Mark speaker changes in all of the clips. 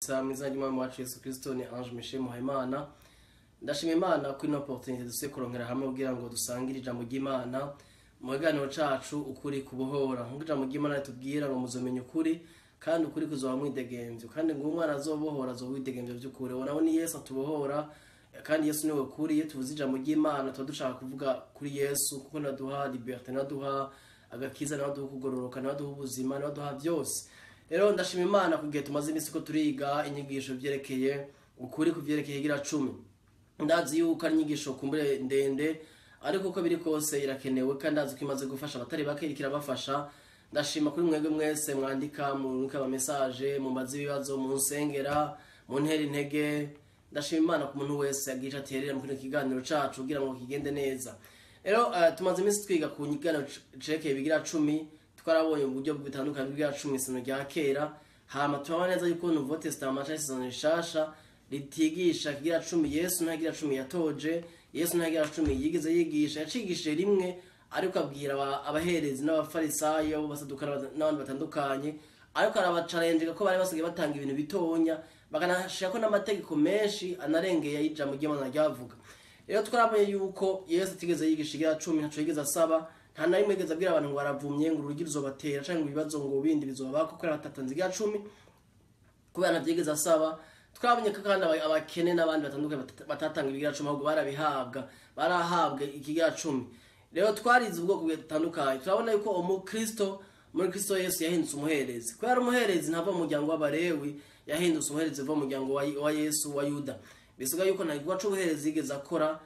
Speaker 1: Mu izina ry'Umwami wacu Yesu Kristo, ni Ange Michel Muhayimana. Ndashima Imana kuri ino opportunité dufise kuronkera hamwe kugira ngo dusangire ijambo ry'Imana mu kiganiro cacu Ukuri Kubohora. Nk'uko ijambo ry'Imana ritubwira ngo muzomenya ukuri, kandi ukuri kuzoba mwidegemvyo, kandi ngo umwana azobohora azoba widegemvyo vy'ukuri. Uwo nawe ni Yesu atubohora, kandi Yesu niwe kuri. Iyo tuvuze ijambo ry'Imana, tuba dushaka kuvuga kuri Yesu, kuko naduha liberté, naduha agakiza, naduha kugororoka, naduha ubuzima, naduha byose. Rero ndashima Imana ku gihe tumaze iminsi ko turiga inyigisho vyerekeye ukuri ku vyerekeye igira cumi. Ndazi yuko ari inyigisho kumbure ndende, ariko uko biri kose irakenewe, kandi ndazi ko imaze gufasha abatari bake, iriko irabafasha. Ndashima kuri mwebwe mwese mwandika, murungika ama message, mumbaza ibibazo, munsengera, muntera intege. Ndashima Imana ku muntu wese agira ico aterera mu kino kiganiro cacu kugira ngo kigende neza. Rero tumaze iminsi twiga ku kiganiro cerekeye ibigira cumi. Twarabonye uburyo butandukanye bw'ibigira cumi isezerano rya kera, hama turabona neza yuko Nouveau Testament canke isezerano rishasha ritigisha kigira cumi. Yesu nta kigira cumi yatoje, Yesu nta kigira cumi yigeze yigisha. Yacigishije rimwe, ariko abwira abaherezi n'abafarisayo, basaduka n'abandi batandukanye, ariko arabacalenjega ko bari basigaye batanga ibintu bitonya, bakanashirako n'amategeko menshi anarengeye y'ijambo ry'Imana ryavuga. Rero twarabonye yuko Yesu atigeze yigisha igira cumi, ntaco yigeze asaba, nta na rimwe yigeze abwira abantu ngo baravumye, ngo urugi ruzobatera, canke ngo ibibazo ngo bindi bizobako kubera batatanze igira cumi, kubera ntavyigeze asaba. Twabonye ko kandi abakene n'abandi batandukanye batatanga ibigira cumi, ahubwo barabihabwa, barahabwa ikigira cumi. Rero twarize ubwoko butandukanye, turabona yuko umukristo muri Kristo Yesu yahindutse umuherezi. Kubera umuherezi ntava mu muryango w'Abarewi, yahindutse umuherezi uva mu muryango wa Yesu wa Yuda. Bisiga yuko nta gikorwa c'ubuherezi yigeze akora.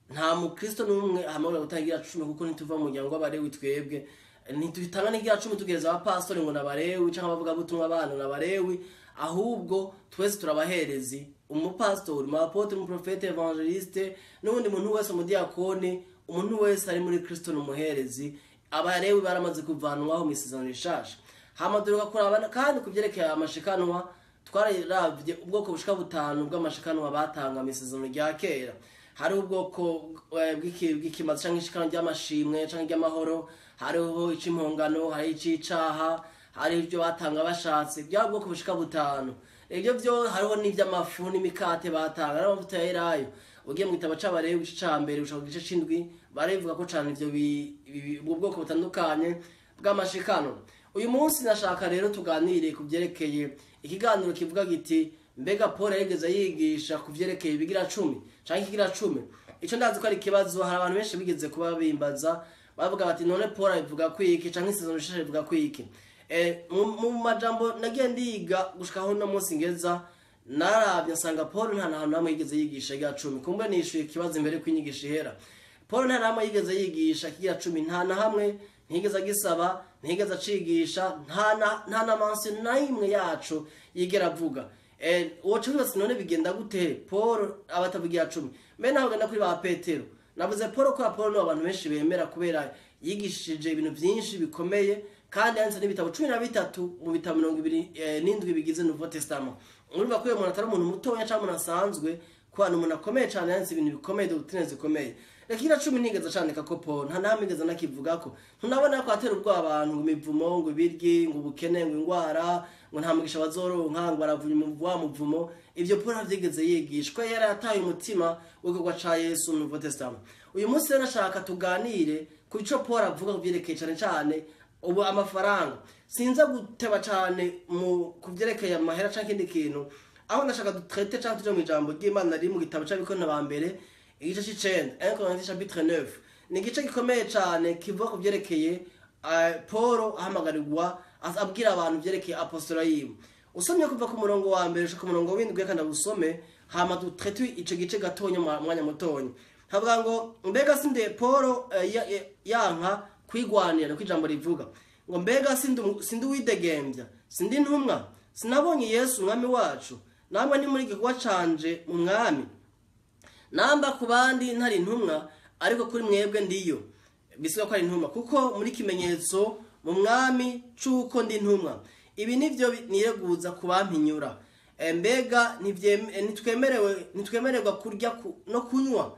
Speaker 1: Nta mukristo n'umwe ahamagara gutanga igira cumi, kuko ntituva mu muryango w'Abarewi. Twebwe ntitutanga n'igira cumi tugereza abapastori ngo n'Abarewi, canke abavugabutumwa bana n'Abarewi, ahubwo twese turabaherezi: umupastori, umuapôtre, umuprofete, évangéliste, n'uwundi muntu wese, umudiyakoni. Umuntu wese ari muri Kristo ni umuherezi. Abarewi baramaze kuvanwaho mu isezerano rishasha. Hama duheruka kuraba kandi ku vyerekeye amashikanwa. Twararavye ubwoko bushika butanu bw'amashikanwa batanga mu isezerano rya kera. Hariho ubwoko bw'ikimazi canke ishikanwa ry'amashimwe canke ry'amahoro, hariho ic'impongano, hariho ic'icaha, hariho ibyo batanga bashatse. Bya bwoko bushika butanu ibyo byo, hariho n'ivy'amafu n'imikate batanga n'amavuta ya elayo. Ugiye mu gitabo c'Abarewi, igice ca mbere gushika ku gice c'indwi, barivuga ko cane ivyo ubwo bwoko butandukanye bw'amashikano. Uyu munsi nashaka rero tuganire ku vyerekeye ikiganiro kivuga giti: mbega Paul yarigeze yigisha ku vyerekeye ibigira cumi canke ikigira cumi? Ico ndazi ko ari ikibazo hari abantu benshi bigeze kuba bimbaza, bavuga bati: none Paul abivuga kwiki, canke isezerano rishasha rivuga kwiki? Mu majambo nagiye ndiga gushika aho uno munsi ngeza, naravye nsanga Paul nta na hantu hamwe yigeze yigisha ikigira cumi. Kumbe nishuye ikibazo imbere ko inyigisho ihera. Paul nta na hamwe yigeze yigisha ikigira cumi, nta na hamwe ntiyigeze agisaba, ntiyigeze acigisha, nta na mention na imwe yacu yigera avuga. Uwo wibaza: none bigenda gute Paul aba atavugira cumi? Mbe naho genda kuri ba Petero. Navuze Paul ko Paul ni abantu benshi bemera, kubera yigishije ibintu byinshi bikomeye, kandi yanditse n'ibitabo 13 mu bitabo 27 bigize Nouveau Testament. Urumva ko uyu muntu atari umuntu mutoya cyangwa umuntu asanzwe, kuba ni umuntu akomeye cyane, yanditse ibintu bikomeye, doctrine zikomeye. Reka igira cumi ntigeze acandika ko Paul nta namwe yigeze anakivugako. Ntunabona ko atera ubwoba abantu ngo imivumo, ngo ibiryi, ngo ubukene, ngo ingwara, ngo nta mugisha bazoronka, ngo baravunya wa muvumo. Ibyo Paul ntavyigeze yigishwa, yari yataye umutima w'igikorwa ca Yesu mu Nouveau Testament. Uyu munsi rero nashaka tuganire ku ico Paul avuga ku vyerekeye cane cane ubu amafaranga. Sinza guteba cane mu kuvyerekeye amahera canke ikindi kintu, aho ndashaka dutraite canke tuje mu ijambo ry'Imana riri mu gitabo c'Abakorinto ba mbere, igice c'icenda, 1 Corinthiens chapitre 9. Ni igice gikomeye cane kivuga ku vyerekeye Paul ahamagarirwa, abwira abantu vyerekeye apostolat yiwe. Usomye kuva ku murongo wa mbere ushika ku murongo w'indwi, kandi abusome, hama dutraite ico gice gatonya mu mwanya mutonya. Havuga ngo: mbega sinde Paul yanka kwigwanira, niko ijambo rivuga ngo: mbega sindi uwidegembya? Sindi intumwa? Sinabonye Yesu umwami wacu? Namwe ni muri igikorwa canje mu Mwami. Namba ku bandi ntari intumwa, ariko kuri mwebwe ndiyo. Bisiga ko ari intumwa, kuko muri kimenyetso mu Mwami c'uko ndi intumwa. Ibi nivyo nireguza ku bampinyura. Mbega ntitwemererwa kurya no kunywa?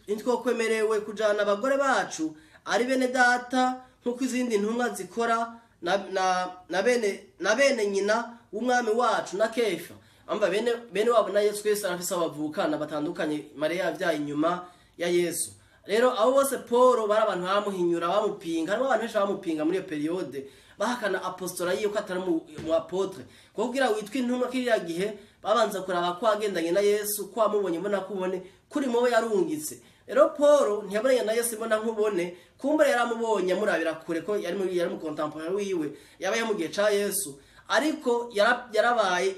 Speaker 1: Ntitwokwemerewe kujana abagore bacu ari bene data, nk'uko izindi ntumwa zikora, na bene nyina? w'umwami wacu na Kefa. Amba bene wabo na Yesu Kristo arafise abavukana batandukanye, Mariya yavyaye inyuma ya Yesu. Rero abo bose Paul bari abantu bamuhinyura, bamupinga. Harimo abantu benshi bamupinga muri iyo période, bahakana apostola yiwe ko atari mu apôtre, kuko kugira witwe intumwa kiriya gihe babanza kuraba ko agendanye na Yesu, ko amubonye mbona kubone kuri mubo yarungitse. Rero Paul ntiyabonanye na Yesu mbona nkubone, kumbure yaramubonye amurabira kure, ko yari mu contemporain wiwe, yabaye mu gihe ca Yesu, ariko yarabaye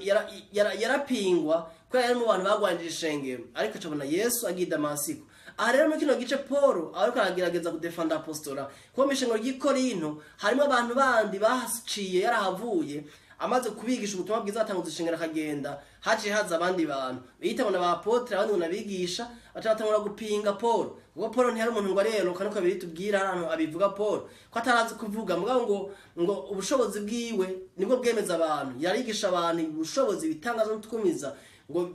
Speaker 1: yarapingwa ko yari mu bantu bagwanije ishengero, ariko cabona Yesu agiye Damasiko. Aha rero muri kino gice Paul ariko aragerageza kudefanda apostola, kuko mu ishengero ry'i Korinto harimo abantu bandi bahaciye, yarahavuye amaze kubigisha ubutumwa bwiza, atanguza ishengero akagenda, haciye haza abandi bantu biyita ngo ba apôtre, abandi ngo nabigisha, baca batangura gupinga Paul, kuko Paul ntiyari umuntu ngo areruka, nuko biri tubwira hano abivuga Paul ko atarazi kuvuga, mugabo ngo ubushobozi bwiwe nibwo bwemeza abantu, yarigisha abantu ubushobozi bitangaza n'utwumiza ngo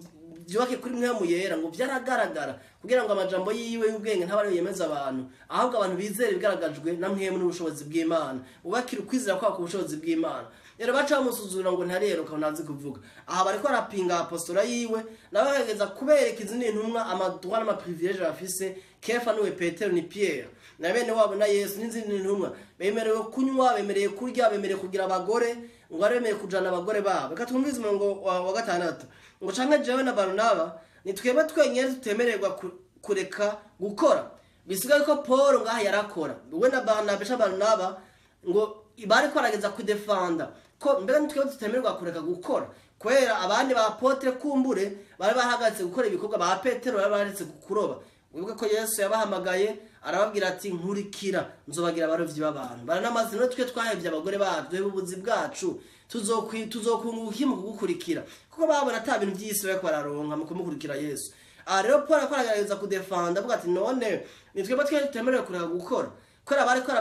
Speaker 1: byubake kuri mwe yera, ngo byaragaragara kugira ngo amajambo yiwe y'ubwenge ntabari yemeza abantu, ahubwo abantu bizere bigaragajwe na mwemu n'ubushobozi bw'Imana, ubakira ukwizera kwabo ku bushobozi bw'Imana. Rero baca bamusuzura ngo ntareruka, ntazi kuvuga. Aha bariko barapinga apostola yiwe, nawe akageza kubereka izindi ntumwa amadroit n'amaprivilège bafise. Kefa niwe Petero ni Pierre na bene wabo na Yesu n'izindi ntumwa bemerewe kunywa, bemerewe kurya, bemerewe kugira abagore, ngo bari bemerewe kujana abagore babo. Reka twumvirize umurongo wa 6, ngo canke jewe na Barunaba ni twebwe twenyene tutemererwa kureka gukora? Bisigaye ko Paul ngaha yarakora, we na Barnaba, Barnaba ngo bari kwarageza kudefanda ko mbega nitwe tutemererwa kureka gukora, kubera abandi ba apôtre kumbure bari bahagaze gukora ibikorwa, ba Petero bari baretse kuroba. Wibuke ko Yesu yabahamagaye arababwira ati nkurikira nzobagira abarovyi b'abantu. Baranamaze no twe twahevye abagore bacu, duhebe ubuzi bwacu, tuzokunguka mu kugukurikira, kuko babona ata bintu by'isi bariko bararonka mu kumukurikira Yesu. Aha rero Paul akoragerageza kudefanda avuga ati none ni twebwe twe tutemerewe kureka gukora, kubera bariko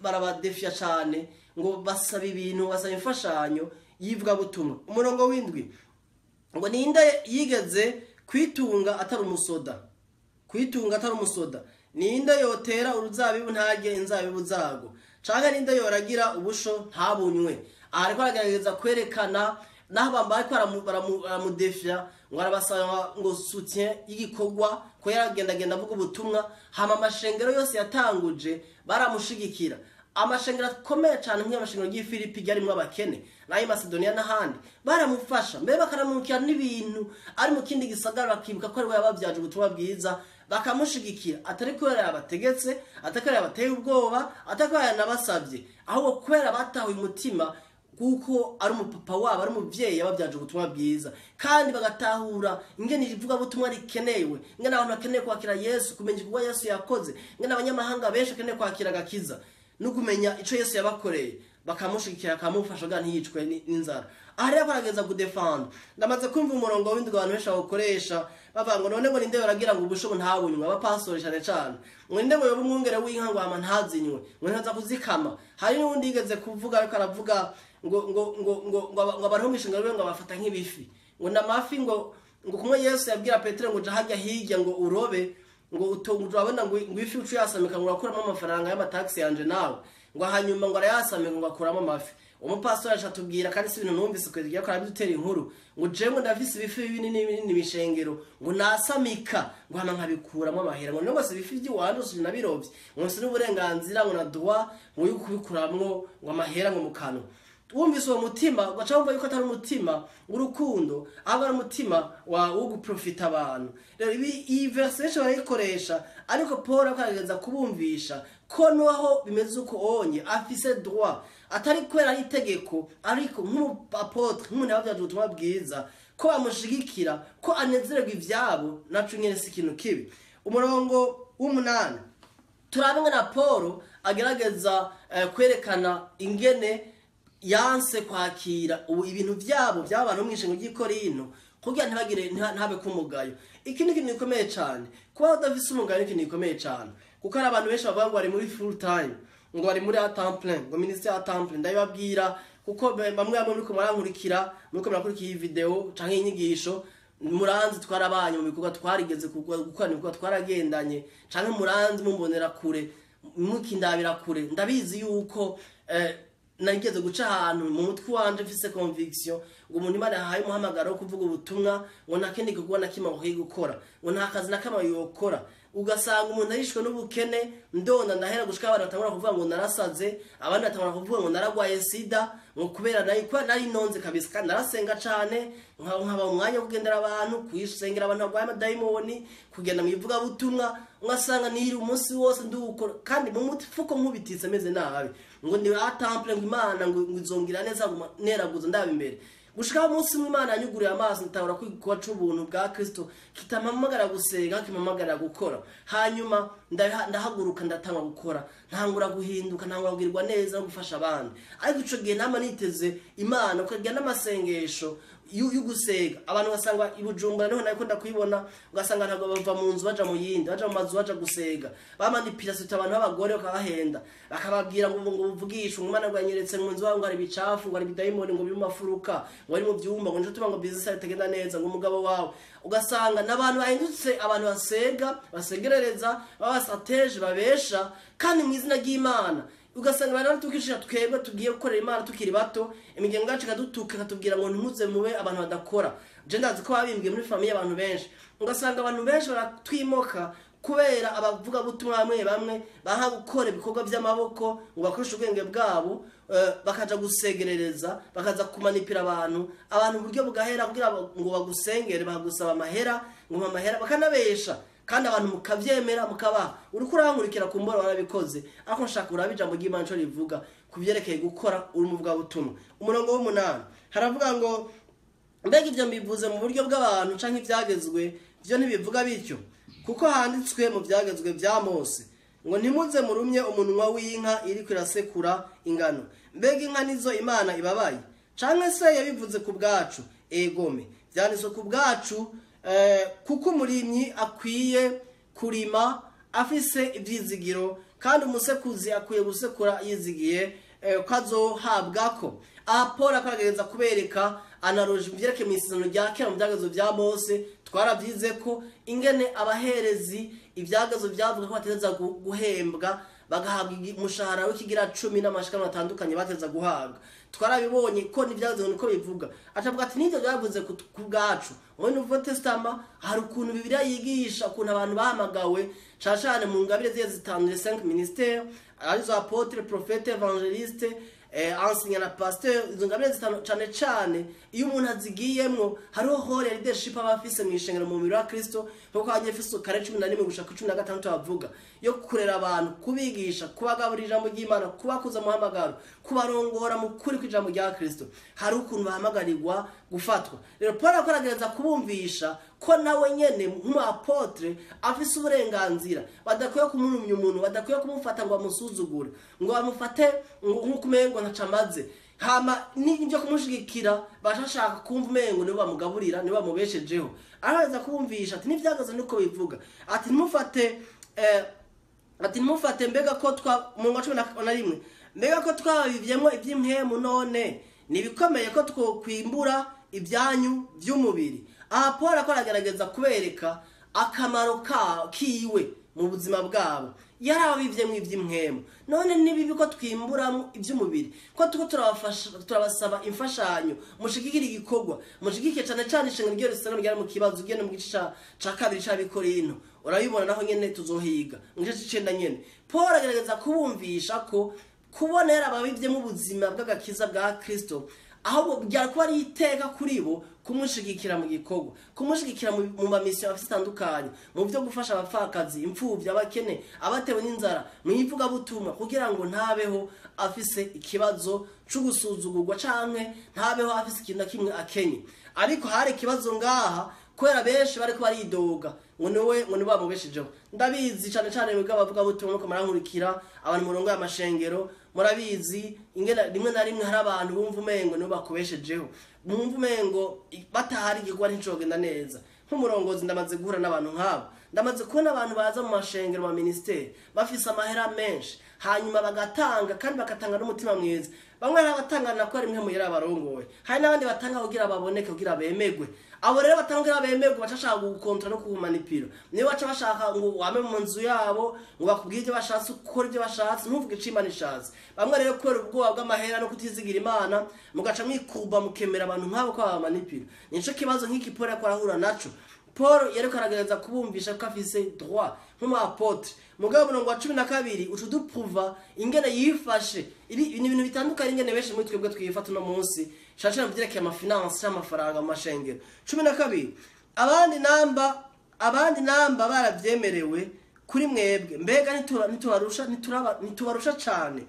Speaker 1: barabadefya cane ngo basaba ibintu, basaba imfashanyo y'ivugabutumwa. Umurongo w'7 ngo ninde yigeze kwitunga atari umusoda? Kwitunga atari umusoda. Ninde yotera uruzabibu ntarye inzabibu zago? Canke ninde yoragira ubusho ntabunywe? Aha ariko aragerageza kwerekana naho bambaye ko baramudefya, ngo arabasaba ngo soutien y'igikorwa, ko yaragendagenda avuga ubutumwa, hama amashengero yose yatanguje baramushigikira. Amashengero akomeye cyane nk'amashengero y'i Filipi yarimwo abakene n'ayi Macedonia n'ahandi baramufasha, mbere bakaramukira n'ibintu ari mu kindi gisagara, bakibuka ko ari we yababyaje ubutumwa bwiza bakamushigikira, atari kubera yabategetse, atari kubera yabateye ubwoba, atari kubera yanabasabye, ahubwo kubera batahuye umutima kuko ari umupapa wabo, ari umuvyeyi yababyaje ubutumwa bwiza, kandi bagatahura ingene ivugabutumwa rikenewe, ingene abantu bakeneye kwakira Yesu, kumenya igikorwa Yesu yakoze, ingene abanyamahanga benshi bakeneye kwakira agakiza no kumenya ico Yesu yabakoreye, bakamushigikira, bakamufasha kugira ntiyicwe n'inzara. Aha rero barageza kudefanda. Ndamaze kumva umurongo w'indwi abantu benshi bawukoresha bavuga ngo none ngo ninde baragira ngo ubushobo ntabunywe, abapastori cane cane, ngo ninde ngo yoba umwungere w'inka ngo hama ntazinywe, ngo ntaza kuzikama. Hari n'uwundi yigeze kuvuga ariko aravuga ngo ngo ngo ngo ngo abantu bo mw'ishengero biwe ngo abafata nk'ibifi, ngo n'amafi, ngo kumwe Yesu yabwira Petero ngo ja harya hirya ngo urobe, ngo urabona ngo ifi ucu yasamika ngo urakuramo amafaranga y'amataxi yanje nawe, ngo hanyuma ngo arayasamika ngo akuramo amafi. Umupastori aje atubwira, kandi si ibintu numvise ko yagiye akora bidutera inkuru, ngo jewe ngo ndafise ibifi binini binini mishengero ngo nasamika ngo hama nkabikuramo amahera, ngo nubwo se ibifi by'iwanje usije nabirovye, ngo nsi n'uburenganzira ngo na droit ngo yo kubikuramwo ngo amahera ngo mukano. Wumvise uwo mutima ugaca wumva yuko atari umutima w'urukundo, ahubwo ari umutima wo guprofita abantu. Rero iyi verse benshi barayikoresha, ariko Paul akagerageza kubumvisha ko naho bimeze uko onye afise droit, atari kubera ari itegeko, ariko nk'umuapotre, nk'umuntu yababyaje ubutumwa bwiza, ko bamushigikira, ko anezererwa ivyabo, naco nyene si ikintu kibi. Umurongo w'8 turabe na Paul agerageza kwerekana ingene yanse kwakira ubu ibintu byabo by'abantu mw'ishengo ry'i Korinto kugira ntibagire ntabe kumugayo. Ikindi kintu gikomeye cyane, kuba udafise umugayo ni ikintu gikomeye cyane, kuko hari abantu benshi bavuga ngo bari muri full time, ngo bari muri à temps plein, ngo ministère à temps plein. Ndabibabwira kuko bamwe bamwe muriko murankurikira, muriko murakurikira iyi video canke inyigisho, muranzi twarabanye mu bikorwa, twarigeze gukorana ibikorwa, twaragendanye, canke muranzi mumbonera kure, mukindabira kure. Ndabizi yuko nageze guca ahantu mu mutwe wanje mfise conviction ngo umuntu Imana yahaye umuhamagaro wo kuvuga ubutumwa ngo nta kindi gikorwa na kimwe akwiye gukora, ngo nta kazi na kamwe yokora. Ugasanga umuntu arishwe n'ubukene, ndonda ndahera gushika abantu batangura kuvuga ngo narasaze, abandi batangura kuvuga ngo naragwaye sida, ngo kubera nayo kuba nari nonze kabisa. Kandi narasenga cane, nkaba umwanya wo kugendera abantu, kwisengera abantu barwaye amadayimoni, kugenda mu ivugabutumwa, ugasanga niri umunsi wose ndukora, kandi mu mufuko nkubititse meze nabi, ngo ndi atemple ngo Imana ngo izongira neza, ngo neraguza ndaba imbere. Gushika umunsi umwe Imana yanyuguriye amaso, ntabura kwikuba c'ubuntu bwa Kristo kitampamagara gusenga, kimpamagara gukora. Hanyuma ndahaguruka ndatangwa gukora, ntangura guhinduka, ntangura kugirwa neza no gufasha abandi. Ariko ico gihe nama niteze Imana ukagira n'amasengesho y'ugusega. Abantu basanga i Bujumbura niho nariko ndakwibona, ugasanga ntabwo bava mu nzu baja mu yindi, baja mu mazu baja gusega, bamanipira sita abantu b'abagore bakabahenda, bakababwira ngo ngo buvugishe umwana ngo yanyeretse mu nzu ngo ari bicafu, ngo ari bidayimoni, ngo biri mu mafuruka, ngo ari mu byumba, ngo nico tuba ngo business itagenda neza, ngo umugabo wawe. Ugasanga n'abantu bahindutse abantu basega, basegerereza, babasateje, babesha, kandi mu izina ry'Imana. Ugasanga bari tukishira twebwe tugiye gukorera Imana tukiri bato, imigengo yacu ikadutuka ikatubwira ngo ntimuze mube abantu badakora. Je ndazi ko babimbwiye muri famille abantu benshi. Ugasanga abantu benshi baratwimoka kubera abavuga butumwa bamwe bamwe baha gukora ibikorwa by'amaboko ngo bakoreshe ubwenge bwabo, bakaja gusegerereza, bakaza kumanipira abantu, abantu uburyo bugahera kugira ngo bagusengere, bagusaba amahera, ngo amahera bakanabesha. Kandi abantu mukavyemera mukabaha. Uriko urankurikira ku mboro warabikoze, ariko nshaka urabe ijambo ry'Imana ico rivuga kubyerekeye gukora uri umuvuga butumwa. Umurongo w'umunani haravuga ngo mbega ivyo mbivuze mu buryo bw'abantu canke ivyagezwe vyo ntibivuga bityo, kuko handitswe mu vyagezwe vya Mose ngo ntimuze murumye umunwa w'inka iriko irasekura ingano. Mbega inka nizo Imana ibabaye, canke se yabivuze ku bwacu? Egome, vyanditswe ku bwacu, kuko umurimyi akwiye kurima afise ivyizigiro, kandi umusekuzi akwiye gusekura yizigiye ko azohabwako. Aha Paul akagerageza kubereka analogie mvyereke mu isezerano rya kera mu vyagezwe vya Mose. Twaravyize ko ingene abaherezi ivyagezwe vyavuga ko bategerezwa guhembwa, bagahabwa umushahara w'ikigira 10 n'amashikanwa atandukanye bateza guhabwa. Twarabibonye ko n'ivyagezwe niko bivuga. Atavuga ati nivyo byavuze ku bwacu. Muri Nouveau Testament hari ukuntu Bibiliya yigisha ukuntu abantu bahamagawe cane cane mu ngabire ziye zitanu, les 5 ministères, arizo apôtre, prophète, évangéliste, enseignant na pasteur. Izo ngabire zitanu cane cane iyo umuntu azigiyemwo hariho role ya leadership aba afise mu ishengero mu mubiri wa Kristo, nkuko Abanyefeso 4:11 gushika 16 bavuga, yo kurera abantu, kubigisha, kubagaburira ijambo ry'Imana, kubakuza muhamagaro, kubarongora mu kuri kw'ijambo rya Kristo. Hari ukuntu bahamagarirwa gufatwa. Rero Paul akoragereza kubumvisha ko nawe nyene nk'umuapotre afise uburenganzira, badakwiye kumurumya umuntu, badakwiye kumufata ngo bamusuzugure, ngo bamufate nk'uko umengo ntacamaze. Hama n'ibyo kumushigikira bashashaka kumva umengo nibo bamugaburira, nibo bamubeshejeho. Araza kubumvisha ati n'ivyagazo niko bivuga, ati ntimufate, ati ntimufate mbega ko twa mu ngo 11 mbega ko twabivyemwo ivy'impwemu, none nibikomeye ko twokwimbura ibyanyu by'umubiri. Aha Paul akoragerageza kubereka akamaro kiwe mu buzima bwabo. Yarabivyemwo ivy'impwemu, none nibibi ko twimburamo ivy'umubiri, ko tuko turabasaba imfashanyo, mushigikire igikorwa, mushigikire cane cane ishengero ryo risanga ryari mu kibazo ugende mu gice ca kabiri c'Abikorinto, urabibona naho nyene tuzohiga mu gice c'icenda nyene. Paul agerageza kubumvisha ko kubona yarababivyemo ubuzima bw'agakiza bwa Kristo, ahubwo byari kuba ari iteka kuri bo kumushigikira mu gikorwa, kumushigikira mu mamisiyo afite atandukanye, mu byo gufasha abapfakazi, imfuvyi, abakene, abatewe n'inzara, mu ivugabutumwa, kugira ngo ntabeho afise ikibazo c'ugusuzugurwa canke ntabeho afise ikintu na kimwe akenye. Ariko hari ikibazo ngaha kubera benshi bariko baridoga ngo niwe, ngo niwe bamubeshejeho. Ndabizi cane cane mwebwe abavugabutumwa muko murankurikira, abantu murongo y'amashengero, murabizi ingene rimwe na rimwe hari abantu bumva umengo nibo bakubeshejeho, bumva umengo batahari igikorwa nticogenda neza. Nk'umurongozi ndamaze guhura n'abantu nk'abo, Ndamaze kubona abantu baza mu mashengero, mu ministeri, bafise amahera menshi, hanyuma bagatanga kandi bagatanga n'umutima mwiza. Bamwe abatangana ko ari mwe muyera abarongoye, hari n'abandi batanga kugira baboneke, kugira bemegwe. Abo rero batanga kugira bemegwe baca gukontra no kumanipira. Niyo baca bashaka ngo wame mu nzu yabo, ngo bakubwire ibyo bashatse, ukora ibyo bashatse, ntuvuge ico Imana ishatse. Bamwe rero kubera ubwoba bw'amahera no kutizigira Imana, mugaca mwikuba mukemera abantu nk'abo ko bamanipira. Nico kibazo nk'iki Paul yariko arahura naco. Paul yariko aragerageza kubumvisha ko afise droit nk'umu apôtre. Mugabo murongo wa 12 uca udupruva ingene yifashe. Iri ni ibintu bitandukanye ingene benshi muri twebwe twifata uno munsi, cane mu vyerekeye amafinance canke amafaranga mu mashengero. 12, abandi namba baravyemerewe kuri mwebwe, mbega ntitubarusha cane?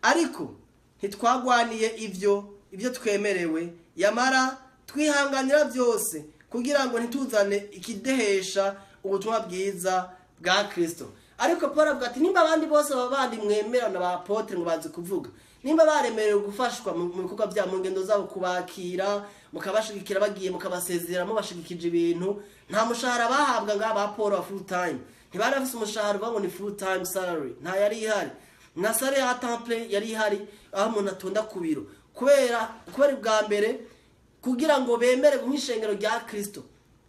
Speaker 1: Ariko ntitwagwaniye ivyo twemerewe, yamara twihanganira byose kugira ngo ntituzane ikidehesha ubutumwa bwiza bwa Kristo. Ariko Paul avuga ati nimba abandi bose baba bandi mwemerana ba apôtre ngo bazi kuvuga, nimba baremerewe gufashwa mu bikorwa byabo, mu ngendo zabo, kubakira, mukabashigikira bagiye, mukabasezera mubashigikije ibintu, nta mushahara bahabwa ngaha ba Paul wa full time. Ntibari bafise umushahara uvuga ngo ni full time salary, nta yari ihari, na salaire à temps plein yari ihari aho umuntu atonda ku biro. Kubera bwa mbere kugira ngo bemererwe nk'ishengero rya Kristo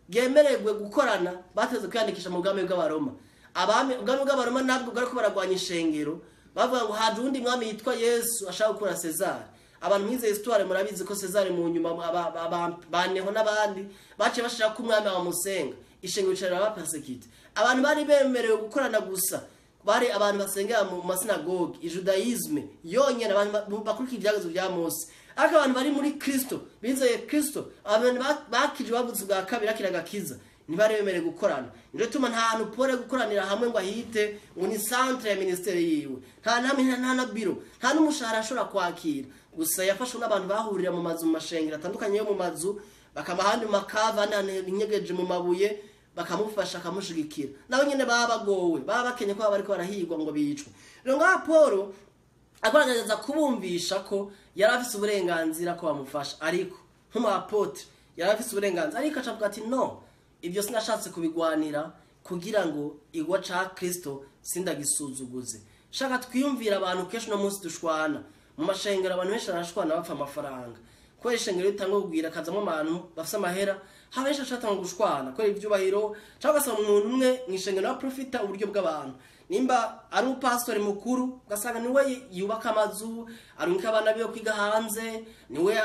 Speaker 1: ryemererwe gukorana, bateze kwiyandikisha mu bwami bw'Abaroma. Abami, ubwami bw'Abaroma nabwo bwariko baragwanya ishengero, bavuga ngo haje uwundi mwami yitwa Yesu ashaka gukura Cesar. Abantu mwize histoire murabizi ko Cesar mu nyuma ba Neho n'abandi baciye bashaka ko umwami bamusenga, ishengero ricara bapersécuté. Abantu bari bemerewe gukorana gusa bari abantu basengera mu masinagogi, ijudaïsme yonyene, abantu bakurikira ivyagezwe vya Mose. Ariko abantu bari muri Kristo, bizeye Kristo, abantu bakije bavuze bwa kabiri akira agakiza, ntibari bemerewe gukorana. Nico gituma nta hantu Paul gukoranira hamwe ngo ahite ngo ni centre ya ministère yiwe, nta namwe, nta na biro, nta n'umushahara ashobora kwakira. Gusa yafashwe n'abantu bahurira mu mazu, mu mashengero atandukanye yo mu mazu, bakama ahandi mu makava, ahandi inyegeje mu mabuye, bakamufasha, akamushigikira. Nabo nyene baba bagowe, baba bakenye ko baba bariko barahigwa ngo bicwe. Rero ngaha Paul agerageza kubumvisha ko yari afise uburenganzira ko bamufasha, ariko nk'umu apôtre yari afise uburenganzira, ariko acavuga ati no, ibyo sinashatse kubigwanira kugira ngo igwa ca Kristo sindagisuzuguze. Shaka twiyumvira abantu kenshi no munsi dushwana mu mashengero, abantu benshi barashwana bapfa amafaranga, kubera ishengero ritanga kugwira kazamo abantu bafise amahera, haba benshi bacatanga gushwana kubera ivyubahiro, cyangwa ugasanga umuntu umwe mu ishengero aprofita uburyo bw'abantu. Nimba ari umupasitori mukuru, ugasanga niwe yubaka amazu, arungika abana biwe kwiga hanze, niwe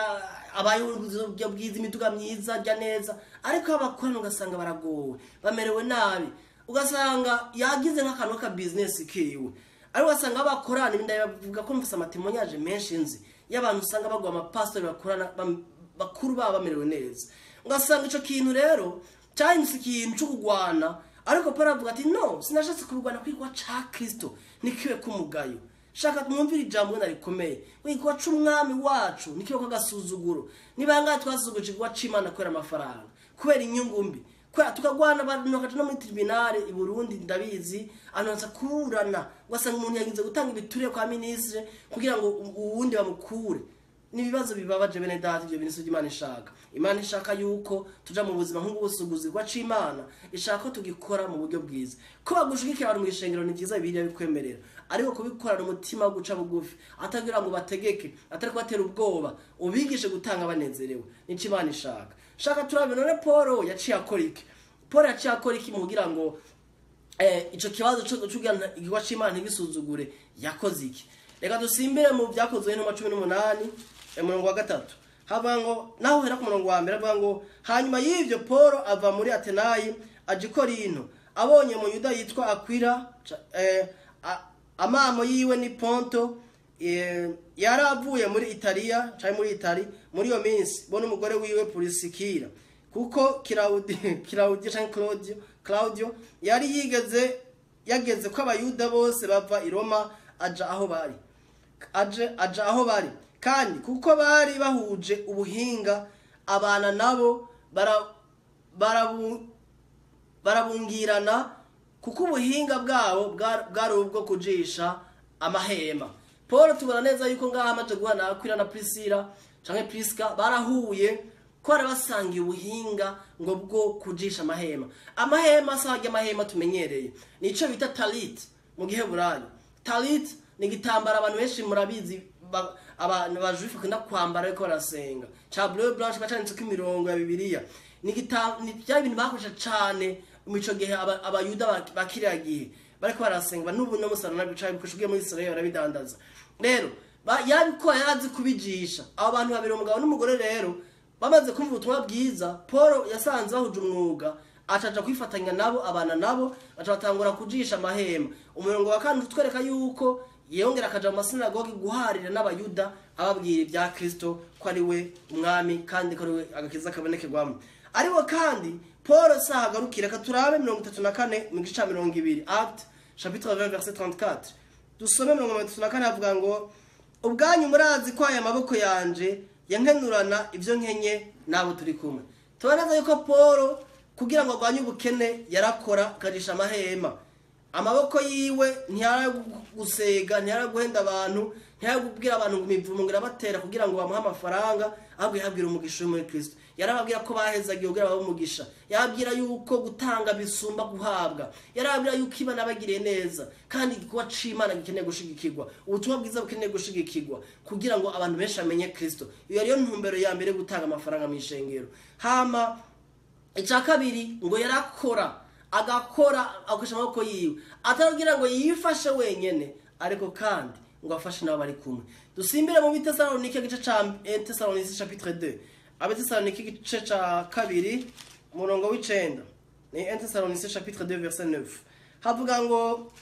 Speaker 1: abaye uburyo bwiza, imiduga myiza, arya neza, ariko abakorana ugasanga baragowe, bamerewe nabi. Ugasanga yagize nk'akantu ka business kiwe, ariko ugasanga abakorana, ndavuga ko mfise amatémoignages menshi nzi y'abantu usanga bagwa amapasitori bakorana bakuru baba bamerewe neza. Ugasanga ico kintu rero cyahindutse ikintu cyo kugwana. Ariko Paul avuga ati no, sinashatse kubigwana kwigwa ca Kristo nikiwe kumugayo. Shaka mwumvire ijambo wenda rikomeye: igikorwa c'umwami wacu nikiwe ko agasuzuguro. Niba ngaha twasuzuguje igikorwa c'Imana kubera amafaranga, kubera inyungu mbi, kubera tukagwana, abantu bakaja no muri tribunal i Burundi, ndabizi, abantu baza kuburana, ugasanga umuntu yagize gutanga ibiturire kwa ministre kugira ngo uwundi bamukure. Ni ibibazo bibabaje, bene data. Ibyo bintu Imana ishaka. Imana ishaka yuko tuja mu buzima nk'ubusuguzi bwa c'Imana, ishaka ko tugikora mu buryo bwiza. Ko bagushigikira abantu mu ishengero ni byiza, Bibiliya bikwemerera, ariko kubikorana umutima wo guca bugufi, atagira ngo bategeke, atari kubatera ubwoba, ubigishe gutanga banezerewe, nico Imana ishaka. Shaka turabe none Paul yaciye akora iki? Paul yaciye akora iki mu kugira ngo ico kibazo cyo kugira igikorwa c'Imana ntigisuzugure? Yakoze iki? Reka dusimbire mu Byakozwe n'intumwa 18, umurongo wa 3. Havuga ngo, naho uhera ku murongo wa mbere, avuga ngo: "Hanyuma y'ivyo Paul ava muri Atenayi aja i Korinto. Abonye mu Yuda yitwa Akwila, amamo yiwe ni Ponto, yari avuye muri Italiya canke muri Itali muri iyo minsi, bo n'umugore wiwe Purisikira, kuko Kirawudi canke Claudio yari yigeze yageze ko Abayuda bose bava i Roma, aja aho bari, aje aja aho bari, kandi kuko bari bahuje ubuhinga, abana nabo barabungirana, kuko ubuhinga bwabo bwari ubwo kujisha amahema." Paul tubona neza yuko ngaha amaze guhana Akwila na Priscilla canke Priska, barahuye. Ko barabasangiye ubuhinga ngo bwo kujisha amahema. Amahema asaga amahema tumenyereye nico bita talit mu giheburayo. Talit ni igitambara abantu benshi murabizi, abantu bajuifu bakunda kwambara ariko barasenga, ca bleu blanche bacanditseko imirongo ya Bibiliya. Ni bya bintu bakoresha cane mu ico gihe abayuda bakiriya gihe bariko barasenga. N'ubu no musarana bicaye bikoresha muri Israel barabidandaza. Rero yabikora yarazi kubijisha. Abo bantu babiri, umugabo n'umugore, rero bamaze kumva ubutumwa bwiza, Paul yasanze bahuje umwuga, acaja kwifatanya nabo, abana nabo, baca batangura kujisha amahema. Umurongo wa kane utwereka yuko yongera akaja mu masinagogi guharira n'abayuda, ababwira ibya Kristo ko ari we umwami kandi ko ari we agakiza kabonekerwamo. Ariko kandi Paul sahagarukira, ka turabe 34 mu gice ca 20, Acte chapitre 20 verset 34. Dusome 34, avuga ngo: "Ubwanyu murazi ko aya maboko yanje yankenurana ibyo nkenye n'abo turi kumwe." Tubona neza yuko Paul kugira ngo arwanye ubukene yarakora akajisha amahema. Amaboko yiwe ntiyari gusega, ntiyari guhenda abantu, ntiyari kubwira abantu ngo imivumo ngo irabatera kugira ngo bamuhe amafaranga, ahubwo yababwira umugisha uri muri Kristo. Yarababwira ko bahezagiye kugira babe umugisha, yarababwira yuko gutanga bisumba guhabwa, yarababwira yuko Imana yabagiriye neza kandi igikorwa c'Imana gikeneye gushigikirwa, ubutumwa bwiza bukeneye gushigikirwa kugira ngo abantu benshi bamenye Kristo. Iyo ariyo ntumbero ya mbere yo gutanga amafaranga mu ishengero. Hama icya kabiri, ngo yarakora, agakora akoresha amaboko yiwe, ataragira ngo yifashe wenyene, ariko kandi ngo afashe n'abo bari kumwe. Dusimbire mu Bitesalonike, igice ca Tesalonike chapitre 2, Abetesalonike igice ca kabiri, umurongo w'icenda, ni 1 Thessaloniciens chapitre 2 verset 9. Havuga ngo: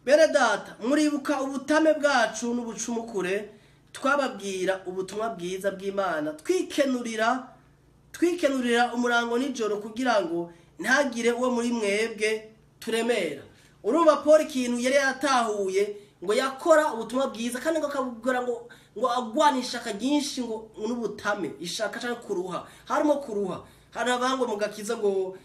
Speaker 1: "Bene data, muribuka ubutame bwacu n'ubucumukure twababwira ubutumwa bwiza bw'Imana, twikenurira umurango nijoro kugira ngo ntagire uwo muri mwebwe turemera." Urumva Paul ikintu yari yaratahuye, ngo yakora ubutumwa bwiza kandi ngo akabukora ngo agwana ishaka ryinshi, ngo n'ubutame, ishaka cyangwa kuruha, harimo kuruha. Hari abavuga ngo mu gakiza ngo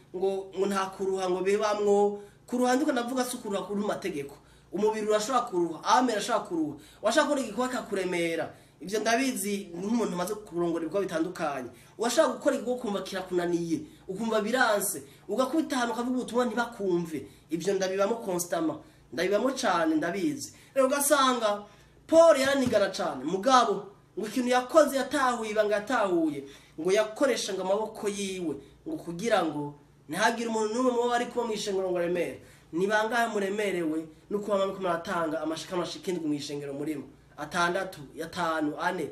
Speaker 1: nta kuruha, ngo bibamwo kuruha. Ndiko ndavuga si ukuruha kuri mategeko. Umubiri urashobora kuruha, amera ashobora kuruha, washaka gukora igikorwa kakuremera. Ibyo ndabizi nk'umuntu umaze kurongora ibikorwa bitandukanye. Washaka gukora igikorwa ukumva kirakunaniye, ukumva biranse, ugakubita ahantu ukavuga ubutumwa ntibakumve. Ibyo ndabibamo constamment, ndabibamo cyane, ndabizi. Rero ugasanga Paul yaranigana cyane, mugabo ngo ikintu yakoze yatahuye, ibanga yatahuye, ngo yakoresha ngo amaboko yiwe ngo kugira ngo ntihagire umuntu n'umwe mubo bari kuba mu ishengero ngo aremere. Ni bangahe muremerewe no kuba muriko muratanga amashika amashika 7 mu ishengero murimo, 6, 5, 4,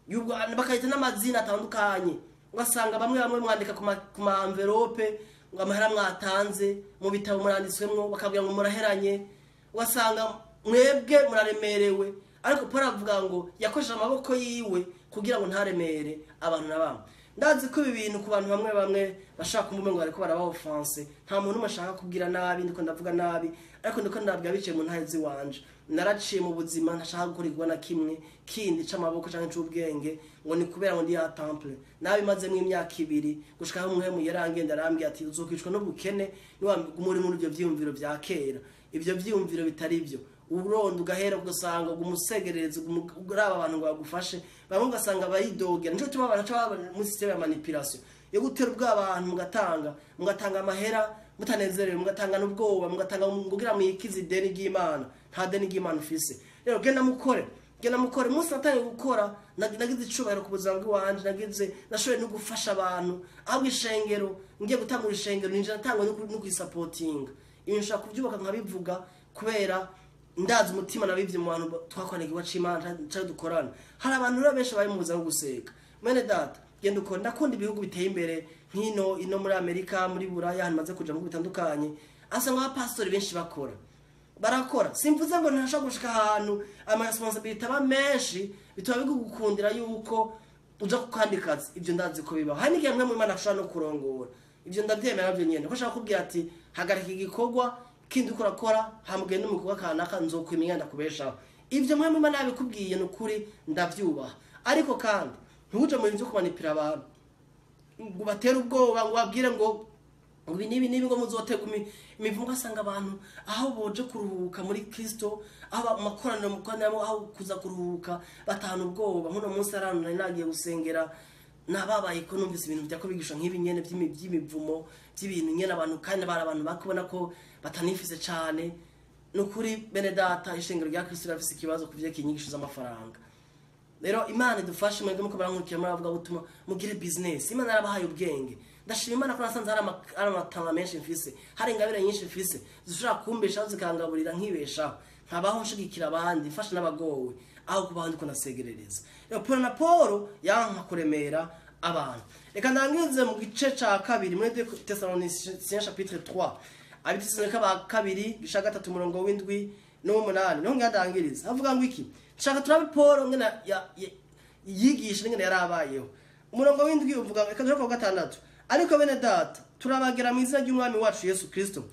Speaker 1: yubwo bakahita n'amazina atandukanye? Ugasanga bamwe bamwe mwandika ku ma enveloppe ngo amahera mwatanze mu bitabo muranditswemwo, bakabwira ngo muraheranye. Ugasanga mwebwe muraremerewe, ariko Paul avuga ngo yakoresheje amaboko yiwe kugira ngo ntaremere abantu na bamwe. Ndazi ko ibi bintu ku bantu bamwe bamwe bashaka kumva ngo bariko baraba offense. Nta muntu umwe ashaka kubwira nabi, ndiko ndavuga nabi, ariko ndiko ndabwira biciye mu ntahe ziwanje. Naraciye mu buzima ntashaka gukora igikorwa na kimwe kindi c'amaboko canke c'ubwenge ngo ni kubera ngo ndi ya temple. Nabimazemwo imyaka 2 gushika aho umwe yarangenda arambwira ati: "Uzokwicwa n'ubukene niwaguma uri muri ivyo vyiyumviro vya kera, ivyo vyiyumviro bitari byo." Uronda ugahera, ugasanga umusegerereza, uraba abantu ngo bagufashe, bamwe ugasanga bayidogera. Nico gituma abantu baca baba muri système ya manipulation yo gutera ubwoba abantu, mugatanga amahera mutanezerewe, mugatanga n'ubwoba, mugatanga kugira mwikize ideni ry'Imana. Nta deni ry'Imana ufise. Rero genda mukore, genda mukore. Umunsi natangiye gukora nagize icubahiro ku buzima bw'iwanje, nagize nashoboye no gufasha abantu. Ahubwo ishengero, ngiye gutangura ishengero, ninjira natangwa no kwisapotinga. Ibintu nshobora kubyubaka nkabivuga kubera ndazi umutima nabivye mu bantu twakorana igikorwa c'Imana canke dukorana. Hari abantu rero benshi bari mu buzima bwo guseka. Mwene data, genda ukora. Ndakunda ibihugu biteye imbere nk'ino ino muri Amerika, muri Buraya, ahantu maze kuja mu bihugu bitandukanye, asanga abapasitori benshi bakora, barakora. Simvuze ngo ntashobora gushika ahantu ama responsabilité aba menshi bituma bigukundira yuko uja ku kandi kazi. Ibyo ndazi ko bibaho. Hari n'igihe mwe mu Imana ashobora no kurongora, ibyo ndabyemera navyo nyene, ko ashaka kubwira ati: "Hagarika igikorwa kindi uko urakora, hamugende mu gikorwa kanaka, nzokwimenya ndakubeshaho." Ibyo mwe mu Imana yabikubwiye, ni ukuri ndavyubaha. Ariko kandi ntuje mu bintu vyo kumanipira abantu ngo batere ubwoba, ngo babwire ngo ibi n'ibi n'ibi, ngo muzotega imivumo. Ugasanga abantu aho boje kuruhuka muri Kristo, aho mu makoraniro mukoraniramo, aho kuza kuruhuka batahana ubwoba. Nk'uno munsi hari ahantu nari nagiye gusengera. Nababaye ko numvise ibintu byako bigisha nk'ibi nyene by'imivumo by'ibintu nyene abantu, kandi bari abantu bakubona ko batanifise cane. Nukuri bene data, ishengero rya Kristo rirafise ikibazo kuvyerekeye inyigisho z'amafaranga. Rero Imana idufashe mwebwe muko barankurikira muri avuga butuma mugire business. Imana yarabahaye ubwenge. Ndashima Imana ko nasanze hari amatanga menshi mfise, hari ingabire nyinshi mfise zishobora kumbeshaho zikangaburira nkibeshaho, nkabaho nshigikira abandi, mfasha n'abagowe, aho kubaho ndiko nasegerereza. Rero Paul na Paul yanka kuremera abantu. Reka ndangize mu gice ca kabiri muri Thessaloniciens chapitre 3, Abitesalonika ba kabiri gice 3 umurongo w'indwi n'umunani, niho ngadangiriza. Havuga ngo iki? Nshaka turabe Paul ngena yigisha ngena yarabayeho. Umurongo w'indwi uvuga, reka duhere ku wa gatandatu. Ariko bene data, turabagera mu izina ry'Umwami wacu Yesu Kristo,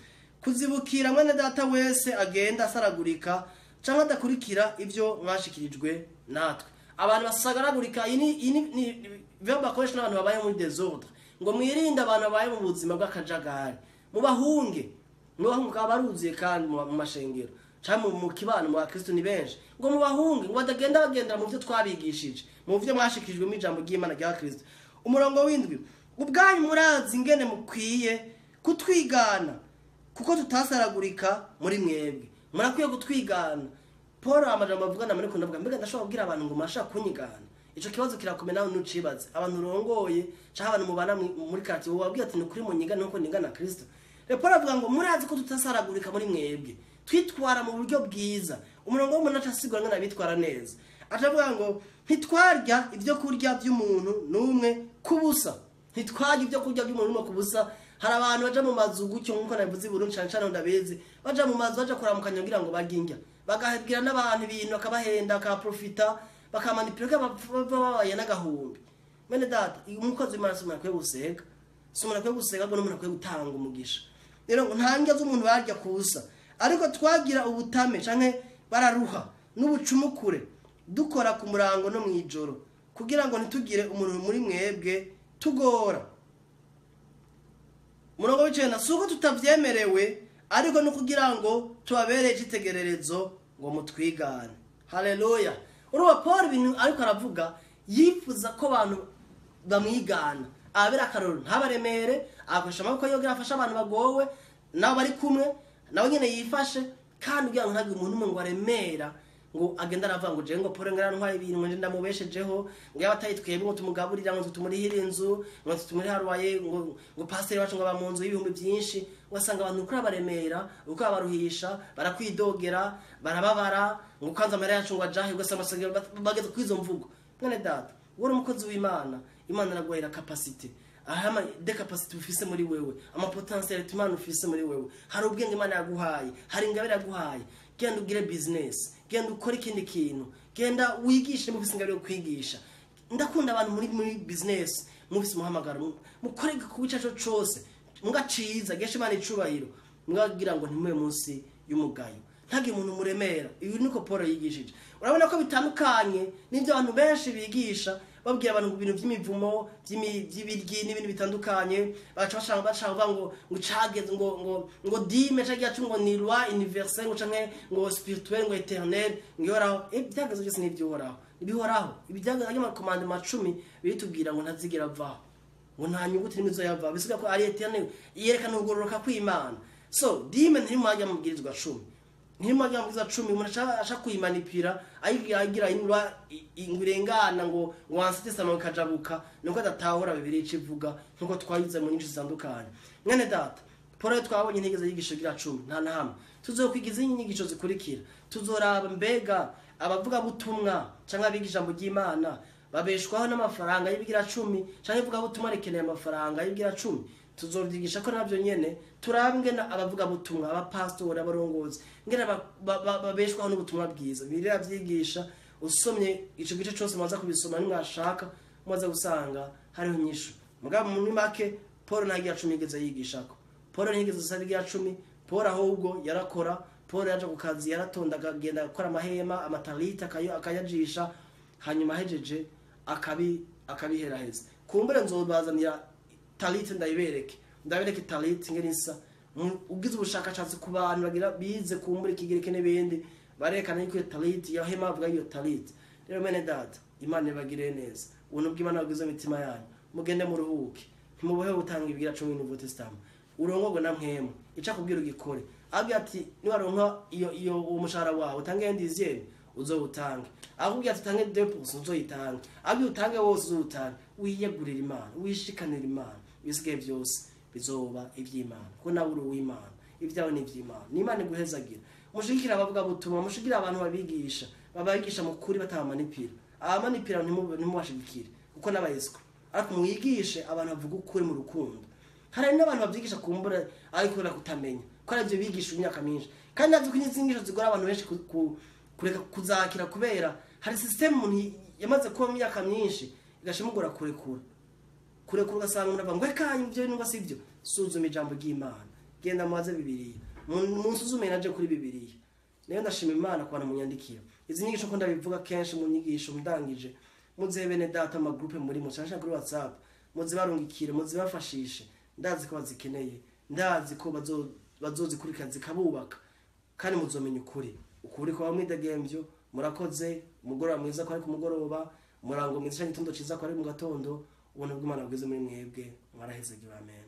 Speaker 1: kuzibukira mwene data wese agenda asaragurika canke adakurikira ivyo mwashikirijwe natwe. Abantu basagaragurika, iyi ni verbe bakoresha n'abantu babaye muri désordre, ngo mwirinde abantu babaye mu buzima bw'akajagari, mubahunge, mubahunge baruzuye kandi mu mashengero canke mu kibano mu bakristo ni benshi, ngo mubahunge, ngo badagenda bagendera mu byo twabigishije, mu byo mwashikirijwe mu ijambo ry'Imana rya Kristo. Umurongo w'indwi, ubwanyu murazi ingene mukwiye kutwigana, kuko tutasaragurika muri mwebwe. Murakwiye kutwigana. Paul amajambo avugana muri kundi avuga, mbega ndashobora kubwira abantu ngo murashaka kunyigana? Ico kibazo kirakomeye, nawe ntucibaze. Abantu urongoye canke abantu mubana muri quartier, wababwira ati ni ukuri munyigane nkuko nigana Kristo. Rero Paul avuga ngo murazi ko tutasaragurika muri mwebwe, twitwara mu buryo bwiza. Umurongo w'umunani asigura ngana bitwara neza. Atavuga ngo ntitwarya ibyo kurya by'umuntu n'umwe kubusa. Ntitwarya ibyo kurya by'umuntu n'umwe kubusa. Hari abantu baja mu mazu gutyo nkuko nabivuze i Burundi cane cane ndabizi, baja mu mazu baja kuramukanya kugira ngo barye indya, bagahabwira n'abantu ibintu bakabahenda, bakaprofita, bakamanipula, babaye n'agahumbi. Mwene data, umukozi w'Imana si umuntu akwiye gusega, si umuntu akwiye gusega, ahubwo n'umuntu akwiye gutanga umugisha. Rero ngo nta ndya z'umuntu barya kubusa, ariko twagira ubutame canke bararuha n'ubucumukure, dukora ku murango no mw'ijoro, kugira ngo ntitugire umuntu muri mwebwe tugora. Umurongo w'icenda, si uko tutavyemerewe, ariko no kugira ngo tubabereye icitegererezo ngo mutwigane. Haleluya. Urumva Paul ibintu ariko aravuga, yifuza ko abantu bamwigana, ababera akarorero, ntabaremere, akoresha amaboko yiwe kugira afashe abantu bagowe, nabo bari kumwe, nawe nyene yifashe, kandi kugira ngo ntagire umuntu umwe ngo aremera, ngo agenda aravuga ngo jewe ngo Paul ngo yarantwaye ibintu, ngo nje ndamubeshejeho, ngo yaba atayitwebwe ngo tumugaburira, ngo tumurihire inzu, ngo tumurihire haruwaye, ngo pasiteri wacu ngo aba mu nzu y'ibihumbi byinshi. Ugasanga abantu uko abaremera, uko abaruhisha, barakwidogera, barababara, ngo kwanza amahera yacu ngo ajahe, ugasanga bageze kuri izo mvugo. Mwene data, wowe uri umukozi w'Imana, Imana iraguhera capacité. Ahama de capacité ufise muri wewe, ama potentiel Imana ufise muri wewe, hari ubwenge Imana yaguhaye, hari ingabire yaguhaye. Genda ugire business, genda ukore ikindi kintu, genda wigishe mufise ingabire yo kwigisha. Ndakunda abantu muri business, mufise umuhamagaro, mukore ku cyaco cose, mugaciza geshe Imana icubahiro, mugagira ngo ntimube munsi y'umugayo, ntagire umuntu muremera. Ibi niko Paul yigishije. Urabona ko bitandukanye n'ibyo abantu benshi bigisha, babwira abantu ibintu by'imivumo, by'ibiryi n'ibintu bitandukanye, baca bashaka kuvuga ngo cageze, ngo dîme canke yacu ngo ni loi universelle, ngo canke ngo spirituel, ngo éternel, ngo ihoraho. Ibyageze byose ni iby'Uhoraho, ibihoraho. Ibyageze ayo commandement 10 bitubwira ngo ntazigera avaho, ngo nta nyuguti n'imwe izoyavaho, bisiga ko ari éternel, yerekana ukugororoka kw'Imana. So dîme ntiri mu mwanya w'amabwirizwa 10, ntiri mu mwanya w'amabwirizwa 10. Umuntu ashaka kuyimanipira, ayigira indwa ngo irengana, ngo wansite sama kajabuka, nuko adatahura Bibiliya ico ivuga, nkuko twayize mu nyinshi zitandukanye. Mwene data, Paul twabonye integeze yigisho gira 10, nta na hamwe. Tuzokwiga izindi nyigisho zikurikira, tuzoraba mbega abavuga butumwa canke abiga ijambo ry'Imana babeshwaho n'amafaranga y'ibigira 10, canke ivuga butumwa rikeneye amafaranga y'ibigira 10. Tuzovyigisha ko navyo nyene turabe ingene abavuga butumwa, abapastori, abarongozi, ingene babeshwaho n'ubutumwa bwiza. Bibiliya vyigisha, usomye ico gice cose muza kubisoma nimwashaka, muza gusanga hariho inyishu. Mugabo muri make, Paul nta gihe 10 yigeze yigishako. Paul ntiyigeze asaba igihe 10. Paul ahubwo yarakora. Paul yaje ku kazi, yaratonda, akagenda gukora amahema, amatalita akayajisha, hanyuma ahejeje akabiheraheza. Kumbure nzobazanira talite ndayibereke, ndabereke talite ingene isa. Ugize ubushakashatsi ku bantu bagira bize kumbure ikigiriki n'ibindi, barekana yuko iyo talite iyo hema bavuga iyo talite. Rero mwene data, Imana ibagirire neza. Ubuntu bw'Imana bwiza imitima yanyu. Mugende muruhuke, ntimubohe gutanga ibigira 10 Nouveau Testament. Urongorwe na mpwemu, ica kubwira ugikore. Abwira ati niwaronka iyo uwo mushahara wawe utange un dixième, uzowutange. Akubwira ati utange 2%, uzoyitange. Abwira utange wose, uzowutange. Wiyegurira Imana, wishikanira Imana, ibisigaye byose bizoba iby'Imana, kuko nawe uri uw'Imana, ibyawe ni iby'Imana. N'Imana iguhezagira. Mushigikira abavuga butumwa, mushigikira abantu babigisha, babigisha mu kuri batabamanipira. Abamanipira ntimubashigikire kuko n'abayeswa, ariko mwigishe abantu bavuga ukuri mu rukundo. Hari n'abantu babyigisha kumbura ariko kubera kutamenya ko aribyo bigisha imyaka myinshi, kandi navyo ko izi nyigisho zigora abantu benshi kureka kuzakira, kubera hari system umuntu yamaze kuba mu myaka myinshi igashimugora kurekura, ugasanga umuntu avuga ngo reka ibyo bintu si byo. Suzuma ijambo ry'Imana, genda mubaze Bibiliya, munsuzume naje kuri Bibiliya. Nayo ndashima Imana ku bantu munyandikira izi nyigisho, ko ndabivuga kenshi mu nyigisho ndangije. Muzihe bene data ama groupe muri mu canke kuri WhatsApp, muzibarungikire, muzibafashishe. Ndazi ko bazikeneye, ndazi ko bazozikurikira zikabubaka, kandi muzomenya ukuri, ukuri kwa mwidegemvyo. Murakoze. Umugoroba mwiza ko ari ku mugoroba, umurango mwiza canke igitondo ciza ko ari mu gatondo. Ubuntu bw'Imana bwize muri mwebwe. Mwarahezagiwe. Amen.